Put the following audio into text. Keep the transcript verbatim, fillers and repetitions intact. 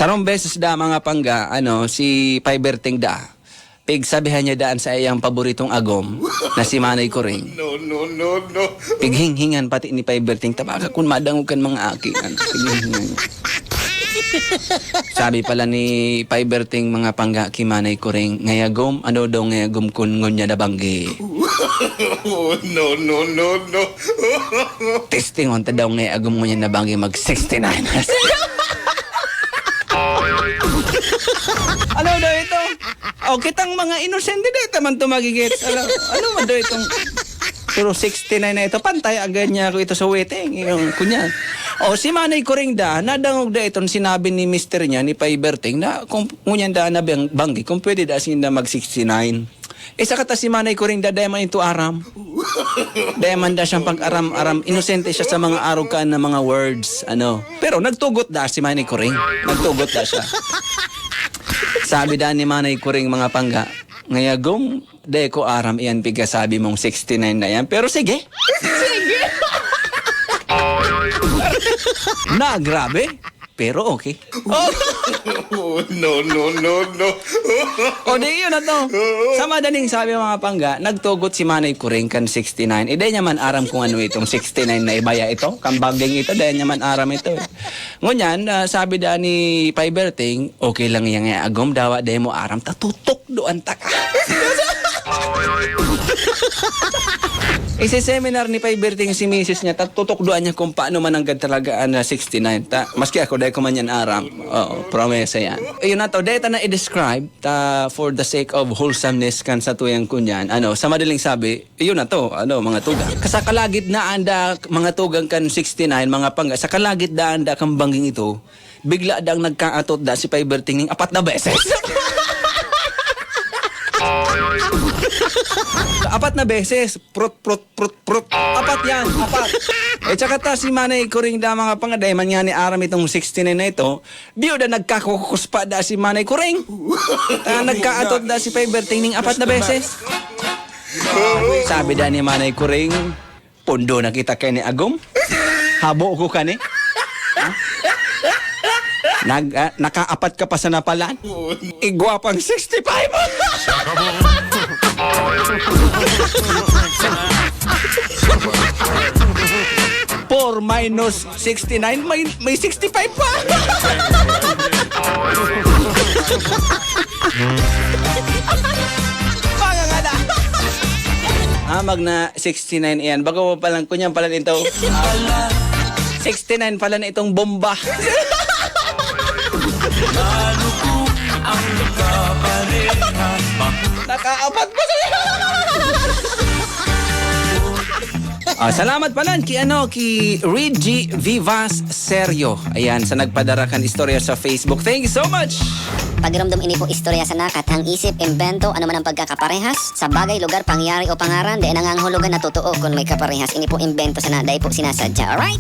Sarong beses da, mga pangga, ano, si Pay Berting da, pigsabihan niya daan sa iyang paboritong agom na si Manay Kuring. No, no, no, no. Pighinghingan pati ni Pay Berting, "Tabaga kun madangog kan mga aki." Ano, pighinghingan niya. Sabi pala ni Pay Berting, mga pangga, ki Manay Kuring, "Ngayagom, ano daw ngayagom kun ngunyan na banggi?" Oh, no, no, no, no. Testingon ta daw ngayagom ngunyan na banggi mag sixty-nine. Ano daw ito? O, kitang mga inosente, di ta man ito magigets. Ano, ano man daw itong, pero sixty-nine na ito, pantay agad niya ako ito sa wedding. Yung, kunya. O, si Manay Kuring da, nadangog da itong sinabi ni mister niya, ni Pay Berting, na kung ngunyan da na bang-, banggi, kung pwede da sinda mag sixty-nine. Eh, sa kata si Manay Kuring da, dai man ito aram. Dai man da siyang pag-aram-aram. Inosente siya sa mga arog kaan na mga words. Ano. Pero nagtugot da si Manay Kuring. Nagtugot da siya. Sabi da ni Manay Kuring, mga pangga, "Ngayagom, dai ko aram iyan pigasabi mong sixty-nine na yan. Pero sige." Sige. Na, grabe. Pero okay. Oh, no, no, no, no. O, di yun na to. Sa madaling sabi, mga pangga, nagtugot si Manay Kuring kan sixty-nine. Eh, dai niya man aram kung ano itong sixty-nine na ibaya ito. Kan bangging ito, dai niya man aram ito, eh. Ngunyan, ah, sabi da ni Pay Berting, "Okay lang yan, eh, agom, dawa dai mo aram, tatutukdoan ta ka." Isi-seminar ni Pay Berting si misis niya, tatutukdoan niya kung paano mananggad talaga ang, ah, sixty-nine. Ta, maski ako, dai ko man yan aram. Oo, promesa yan. Yun na to, dai ta na i-describe, ta, for the sake of wholesomeness kan satuyang kunyan, ano, sa madaling sabi, yun na to, ano, mga tugang. Sa kalagitnaan da, mga tugang kan sixty-nine, mga pangga, sa kalagitnaan da kan bangging ito, bigla dang nagkaatot da si Pay Berting ning apat na beses. Apat na beses, prut, prut, prut, prut. Apat yan, apat. Eh, tsaka ta si Manay Kuring da, mga pangga, dai man ngani aram itong sixty-nine na ito, biyo da nagkakukuspa da si Manay Kuring. Ta nagkaatot da si Pay Berting ning apat na beses. Sabi da ni Manay Kuring, "Pundo na kita kani, agom. Habo ko kani. Ha? Nag-, ah, nakaapat ka pa sa napalan? Igwa pang sixty-five." Four minus sixty-nine, may, may sixty-five pa. Mga ngada. Ah, magna sixty-nine iyan. Bago pa palan, kunyan palan ito. Sixty-nine palan itong bomba. Nakaapat pa sa Ah, salamat palan ki, ano, ki Reggie Vivas Serio. Ayan, sa nagpadara kan istorya sa Facebook. Thank you so much! Pagiromdom, ini po istorya sana, kathang isip, imbento, ano man ang pagkakaparehas sa bagay, lugar, pangyayari o pangaran, dai nangangahulugan na totoo kun may kaparehas. Ini po imbento sana, dai po sinasadya. Alright?